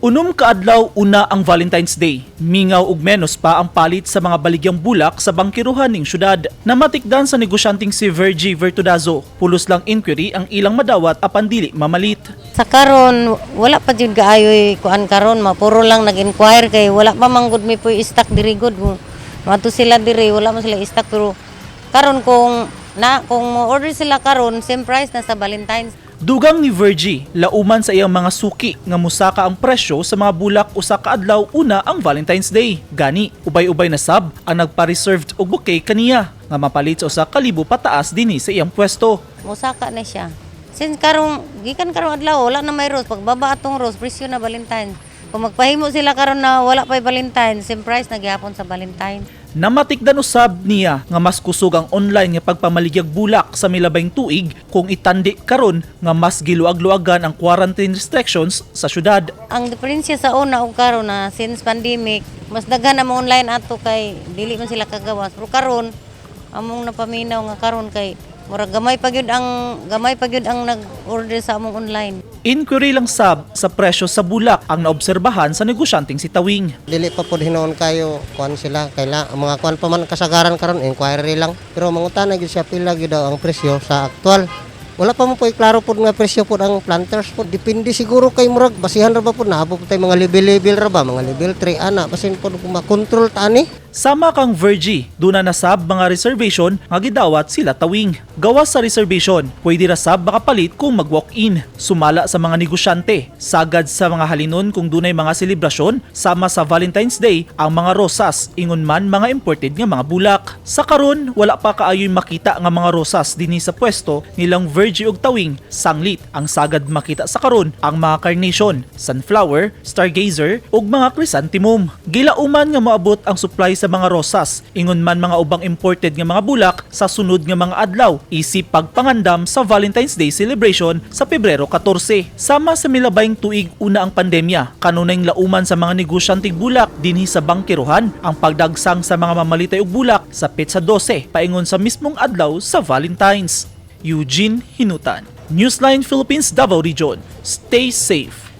6 ka adlaw una ang Valentine's Day. Mingaw ug menos pa ang palit sa mga baligyang bulak sa bangkiruhan ning syudad. Namatikdan sa negosyanteng si Virgie Vertudazo. Pulos lang inquiry ang ilang madawat apan dili mamalit. Sa karon wala pa jud kaayoy kuan karon, mapuro lang nag-inquire kay wala pa man gud mi puy stock diri gud. Mato sila diri, wala man sila stock, pero karon kung mo order sila karon, same price na sa Valentine's. Dugang ni Virgie, lauman sa iyang mga suki nga musaka ang presyo sa mga bulak 1 ka adlaw una ang Valentine's Day. Gani, ubay-ubay na sab ang nagpa-reserved og bouquet kaniya nga mapalit sa 1,000 pataas dinhi sa iyang pwesto. Mosaka na siya. Since karong gikan karong adlaw wala na may rose, pagbaba atong rose presyo na Valentine. Kung magpahimo sila karon na wala pa'y Valentine, same price na gihapon sa Valentine. Namatikdan usab niya nga mas kusog ang online nga pagpamaligyag bulak sa milabayng tuig kung itandi karon nga mas giluag-luagan ang quarantine restrictions sa syudad. Ang diferensya sa una ug karon na since pandemic, mas daghan ang mga online ato kay dili man sila kagawas. Pero karon among napaminaw nga karon kay murag gamay pa gyud ang nag-order sa among online. Inquiry lang sab sa presyo sa bulak ang naobserbahan sa negosyanteng si Tawing. Dili pa pud hinuon kayo kuan sila kaila ang mga kuan pa man kasagaran karon inquiry lang, pero mangutana gyud siya pila gyud daw ang presyo sa aktual. Wala pa mo po klaro pud nga presyo pud ang planters pud. Depende siguro kay murag basihan ra ba pud naabot pud tay mga level level ra ba, mga level 3 ana, basin pud kung makontrol ta ani. Sama kang Virgie, duna na sab mga reservation nga gidawat sila Tawing. Gawas sa reservation, pwede ra sab makapalit kung mag-walk-in. Sumala sa mga negosyante, sagad sa mga halinon kung dunay mga selebrasyon sama sa Valentine's Day ang mga rosas, ingon man mga imported nga mga bulak. Sa karon, wala pa kaayoy makita nga mga rosas dinhi sa pwesto nilang Virgie ug Tawing. Sanglit, ang sagad makita sa karon ang mga carnation, sunflower, stargazer ug mga chrysanthemum. Gilauman nga moabot ang supply sa mga rosas, ingon man mga ubang imported nga mga bulak sa sunod nga mga adlaw, isip pagpangandam sa Valentine's Day celebration sa Pebrero 14. Sama sa milabayng tuig una ang pandemya, kanunayng lauman sa mga negosyanteng bulak dinhi sa bangkiruhan ang pagdagsang sa mga mamalitay og bulak sa petsa 12 paingon sa mismong adlaw sa Valentine's. Eugene Hinutan, Newsline Philippines, Davao Region. Stay safe.